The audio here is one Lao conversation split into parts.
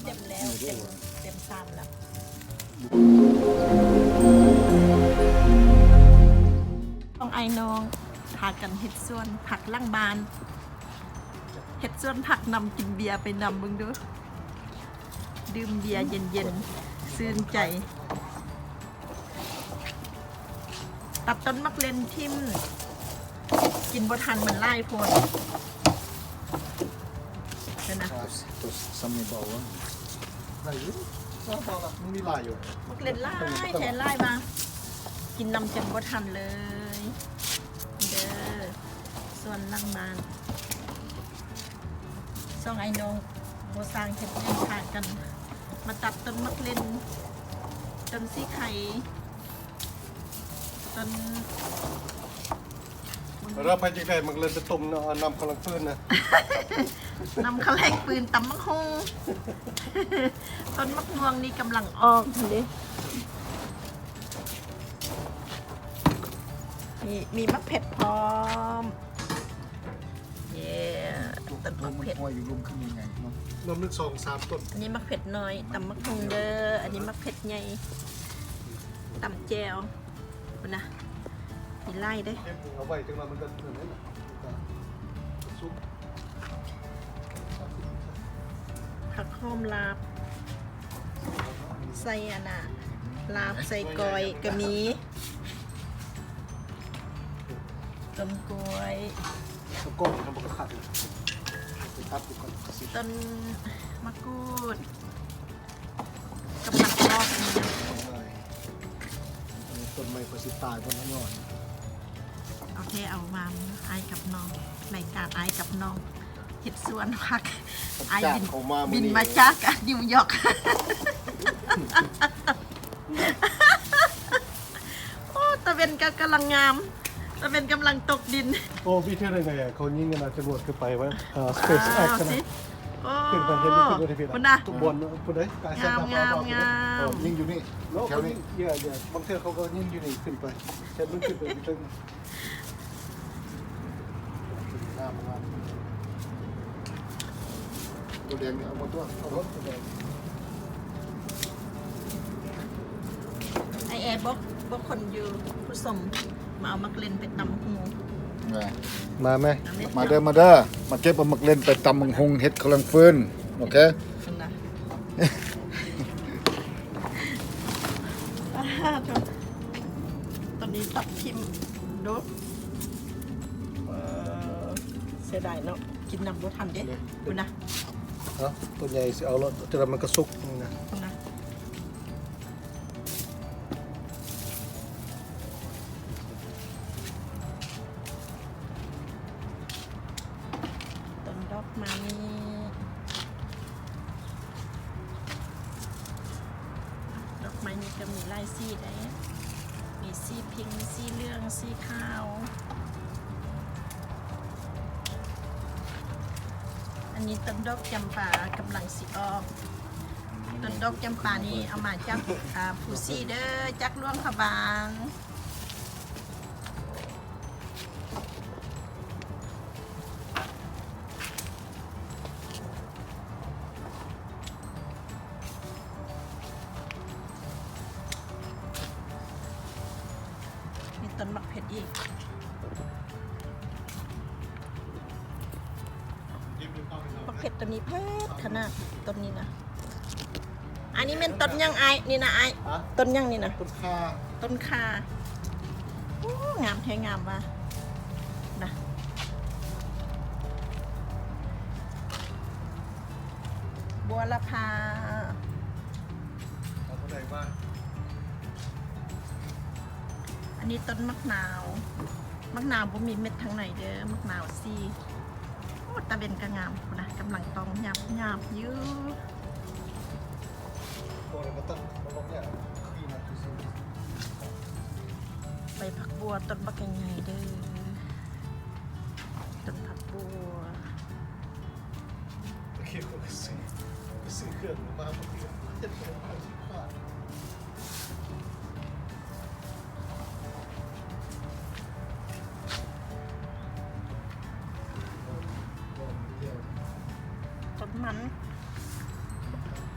ເຕັມແລ້ວ ເຕັມ ເຕັມຊາມແລ້ວ. ຂອງອ້າຍນ້ອງພາກັນເຮັດສວນຜັກຫຼັງບ້ານ ເຮັດສວນຜັກນຳ ກິນເບຍໄປນຳ ເບິ່ງດູ ດື່ມເບຍເຢັນໆ ຊື່ນໃຈ. ຕັດຕົ້ນໝາກເລັ່ນຖິ້ມ ກິນບໍ່ທັນ ມັນຫຼາຍໂພດ. ເຫັນນະ ໂຕຊຳນີ້ບໍ່ເອົາວະ ໄດ້ຢູ່ ຊາວ ຊາວລະ ມັນມີຫຼາຍຢູ່ ໝາກເລັ່ນຫຼາຍແທ້ ຫຼາຍວ່າ ກິນນຳຈົນບໍ່ທັນເລີຍ. ເດີ ສວນຫຼັງບ້ານ ສອງອ້າຍນ້ອງບໍ່ຊ່າງເຮັດຫຍັງ ພາກັນມາຕັດຕົ້ນໝາກເລັ່ນ ຕົ້ນສີໄຄ ຕົ້ນ ແລ້ວໃຜຢາກໄດ້ໝາກເລັ່ນໄປຕົ້ມນຳ ເອົານຳເຂົ້າແລງຟືນນະ ນຳເຂົ້າແລງຟືນຕຳບັກຫຸ່ງ. ຕົ້ນໝາກມ່ວງນີ້ກຳລັງອອກເດ້ ມີ ມີໝາກເຜັດພ້ອມ. ເຢ້ ຕົ້ນໝາກເຜັດ ມັນນ້ອຍຢູ່ ລົມຂຶ້ນຍັງໄງເນາະ ລົມໜຶ່ງ ສອງ ສາມຕົ້ນ. ອັນນີ້ໝາກເຜັດນ້ອຍ ຕຳບັກຫຸ່ງເດີ. ອັນນີ້ໝາກເຜັດໃຫຍ່ ຕຳແຈ່ວ ພຸ້ນນະ ມີຫຼາຍເດ້. ເກັບເອົາໄວ້ ຈັ່ງວ່າມັນກໍນັ້ນແຫຼະ ມັນກໍສຸກ. ຜັກຫອມລາບ ໃສ່ອັນນ່າ ລາບໃສ່ກ້ອຍກໍມີ. ຕົ້ນກ້ວຍ ຕົ້ນກ້ອຍມັນບໍ່ຂາດເລີຍ ຕັດຢູ່ກ່ອນ. ຕົ້ນໝາກກູດກຳລັງອອກ ຕົ້ນໄມ້ກໍຊິຕາຍ ບໍ່ນອນ. ເອົາແທ້ເອົາວ່າ ອ້າຍກັບນ້ອງ ລາຍການອ້າຍກັບນ້ອງ ເຮັດສວນຜັກ ອ້າຍບິນ ບິນມາຈາກນິວຢອກ. ໂອ້ ຕາເວັນກໍກຳລັງງາມ ຕາເວັນກຳລັງຕົກດິນ. ໂອ້ ມີເທື່ອໃດເຂົາຍິງກັນນະ ຈະລວດຂຶ້ນໄປວ່າ ເອີ SpaceX ນະ ຂຶ້ນໄປເຫັນ ຂຶ້ນໄປເຫັນ ພຸ້ນນະ ທຸກບ່ອນພຸ້ນເດ້ ງາມໆ ຍິງຢູ່ນີ້ ແຖວນີ້ ບາງເທື່ອເຂົາກໍຍິງຢູ່ນີ້ຂຶ້ນໄປ ເຫັນມັນຂຶ້ນໄປເທິງ. ງາມ ງາມ ຕົວແດງນີ້ເອົາໝົດຕົວ ເອົາໝົດຕົວແດງ. ໄອແອ ບອກ ບອກຄົນຢູ່ຜູ້ຊົມ ມາເອົາໝາກເລັ່ນໄປຕຳຫຸ່ງ. ມາ ມາແມ ມາເດີ ມາເດີ ມາເກັບເອົາໝາກເລັ່ນໄປຕຳບັກຫຸ່ງ ເຮັດເຂົ້າແລງຟືນ. ໂອເຄ ຕອນນີ້ຕັດຖິ້ມດູ ເອີ ເສຍດາຍເນາະ ກິນນຳບໍ່ທັນເດ້. ພຸ້ນນະ ເອົາ ຕົວໃຫຍ່ຊິເອົາໂລດ ຈະໄດ້ມັນກະສຸກນີ້ນະ. ພຸ້ນນະ ຕົ້ນດອກໄມ້ ດອກໄມ້ນີ້ກໍມີຫຼາຍສີເດ້ ມີສີພິງ ສີເຫຼືອງ ສີຂາວ. ອັນນີ້ຕົ້ນດອກຈຳປາກຳລັງຊິອອກ. ຕົ້ນດອກຈຳປານີ້ເອົາມາຈາກ ອາ ພູສີເດີ ຈາກຫຼວງພະບາງ. ມີຕົ້ນໝາກເຜັດອີກ. ບັກເຜັດຕົວນີ້ເຜັດຂະໜາດ ຕົ້ນນີ້ນະ. ອັນນີ້ແມ່ນຕົ້ນຫຍັງອ້າຍ? ນີ້ນະອ້າຍ ຮະ? ຕົ້ນຫຍັງນີ້ນະ? ຕົ້ນຂ່າ. ຕົ້ນຂ່າ. ໂອ້ ງາມແທ້ງາມວ່ານະ. ບົວລະພາ. ເອົາບໍ່ໄດ້ວ່າ ອັນນີ້ຕົ້ນໝາກນາວ. ໝາກນາວບໍ່ມີເມັດທາງໃນເດີ ໝາກນາວສີ. ໂອ້ ຕາເວັນກະງາມພຸ້ນນະ ກຳລັງຕ້ອງຫຍາບໆຢູ່. ໃບຜັກບົວຕົ້ນບັກໃຫຍ່ໆເດີ ຕົ້ນຜັກບົວ. ຕົ້ນມັນ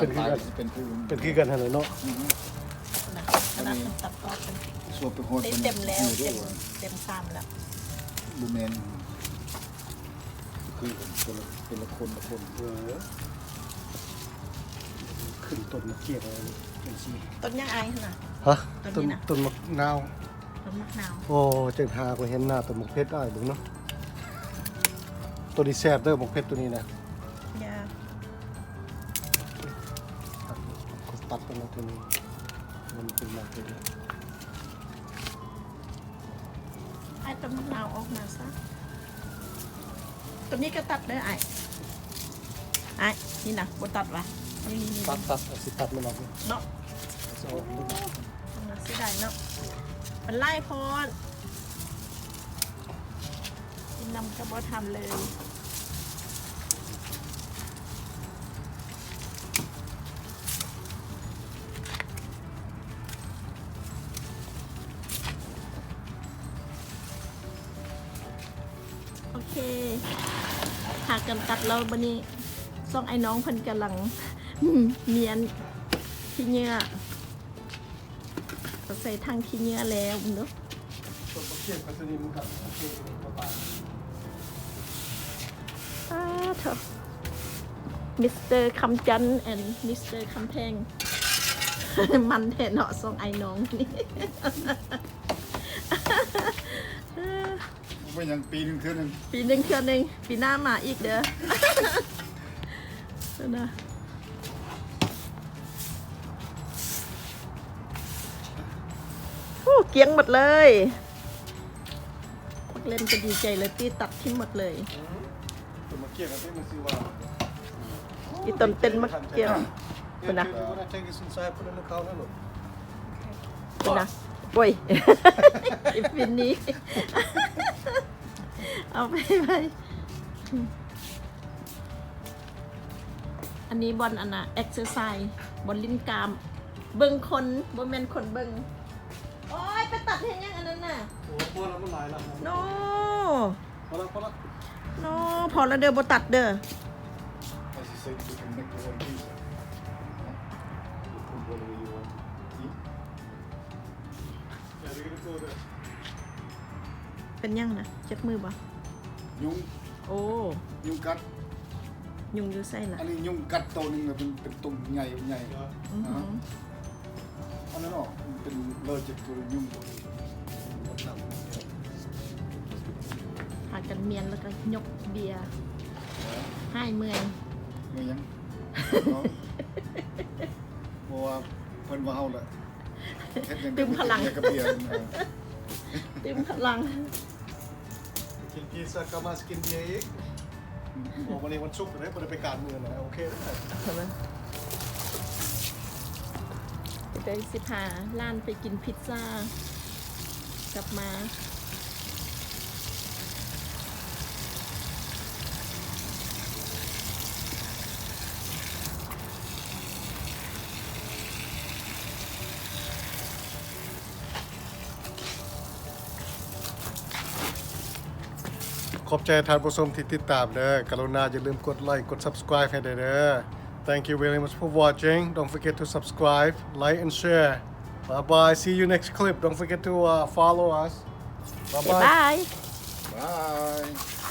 ເປັນຄືກັນ ເປັນຄືກັນຫັ້ນແຫຼະເນາະ. ອືຮຶ ອັນນັ້ນມັນຕັດອອກເປັນ ສ່ວນໄປຮອດ ນີ້ເຕັມແລ້ວ ເຕັມ ເຕັມຊາມແລ້ວ. ບໍ່ແມ່ນ ຄືກັນ ຄົນລະ ຄົນລະຄົນລະຄົນ. ເອີ ຂຶ້ນຕົ້ນມະກຽກເອົາຈັ່ງຊີ້. ຕົ້ນຫຍັງອ້າຍຫັ້ນນະ? ຮະ? ຕົ້ນນີ້ນະ? ຕົ້ນ ຕົ້ນໝາກນາວ. ຕົ້ນໝາກນາວ. ໂອ້ ຈັ່ງຫາກໍເຫັນໜ້າຕົ້ນໝາກເຜັດອ້າຍເບິ່ງເນາະ. ໂຕນີ້ແຊບເດີ ໝາກເຜັດໂຕນີ້ນະ. ຢ່າ ຕັດ ຕັດໄປເນາະໂຕນີ້ ມັນເປັນໝາກເຜັດ. ອ້າຍ ຕົ້ນໝາກນາວອອກມາຊະ. ໂຕນີ້ກໍຕັດເດີອ້າຍ. ອ້າຍ ນີ້ນະ ບໍ່ຕັດຫວາ? ນີ້ ນີ້ ນີ້ ຕັດ ຕັດ ເອົາ ຊິຕັດມັນອອກເນາະ. ເສຍດາຍເນາະ ມັນຫຼາຍໂພດ ກິນນຳກໍບໍ່ທັນເລີຍ. ໂອເຄ ຫາກັນຕັດແລ້ວ ບັດນີ້ຊ່ອງອ້າຍນ້ອງເພິ່ນກຳລັງມ້ຽນຂີ້ເຫຍື້ອ ເອົາໃສ່ຖັງຂີ້ເຫຍື້ອແລ້ວເນາະ. ປາໂທ ມິສເຕີຄຳຈັນ ແອນ ມິສເຕີຄຳແພງ ມັນແທ້ເນາະ ຊ່ອງອ້າຍນ້ອງນີ້. ບໍ່ເປັນຫຍັງ ປີໜຶ່ງເທື່ອໜຶ່ງ ປີໜຶ່ງເທື່ອໜຶ່ງ ປີໜ້າມາອີກເດີ. ເດີນະ ໂອ້ ກ້ຽງໝົດເລີຍ. ບັກເລັນກໍດີໃຈເລີຍຕິ ຕັດຖິ້ມໝົດເລີຍ. ອືມ ຕົວມາກຽກກັນຕິ ມັນຊື່ວ່າ ໂອ້ ອີ່ຕົ້ນເຕັ້ນໝາກກຽມ ພຸ້ນນະ Take it inside, put it in the counter, look. ພຸ້ນນະ ໂອ້ຍ ອີ່ຟິນນີ້ ເອົາໄປໄວ້ ອັນນີ້ບ່ອນອັນນ່າ exercise ບ່ອນຫຼິ້ນກ້າມ ເບິ່ງຄົນ ບໍ່ແມ່ນຄົນເບິ່ງ. ໂອ້ຍ ໄປຕັດເຮັດຫຍັງອັນນັ້ນນະ? ໂອ້ ພໍແລ້ວ ມັນຫຼາຍແລ້ວ. ໂນ ພໍແລ້ວ ພໍແລ້ວ ໂນ ພໍແລ້ວເດີ ບໍ່ຕັດເດີ. As you say, you can make your own pizza. Huh? You put whatever you want to eat. Yeah, we're gonna go there. ເປັນຫຍັງນະ? ເຈັບມືບໍ່? ຍຸງ ໂອ້ ຍຸງກັດ. ຍຸງຢູ່ໃສລະ? ອັນນີ້ຍຸງກັດໂຕໜຶ່ງ ເປັນ ເປັນຕຸ່ມໃຫຍ່ ໃຫຍ່. ອືຮຶ ອ່າຮະ ອັນນັ້ນເນາະ ເປັນ allergic to ຍຸງໂຕນີ້. ພາກັນມ້ຽນແລ້ວກໍຍົກເບຍ ຫາຍເມື່ອຍ. ເມື່ອຍຫຍັງ? ເນາະ ເພາະວ່າເພິ່ນວ່າເຮົາລະ ເຮັດຫຍັງ ຕື່ມພະລັງ ເຮັດຫຍັງກັບເບຍ ຕື່ມພະລັງ. ກິນພິຊຊ່າ ກັບມາກິນເບຍອີກ. ອືມ ໂອ້ ວັນນີ້ວັນສຸກເດ້ ບໍ່ໄດ້ໄປການມື້ນະ ໂອເຄເດ້. ເຫັນໄດ້ ຊິພາຫຼານໄປກິນພິຊຊ່າ ກັບມາ. ຂອບໃຈທ່ານຜູ້ຊົມທີ່ຕິດຕາມເດີ. ກະລຸນາຢ່າລືມກົດໄລ ກົດ subscribe ໃຫ້ແດ່ເດີ. Thank you very much for watching. Don't forget to subscribe, like and share. Bye bye. See you next clip. Don't forget to, uh, follow us. Bye bye. Bye. Bye.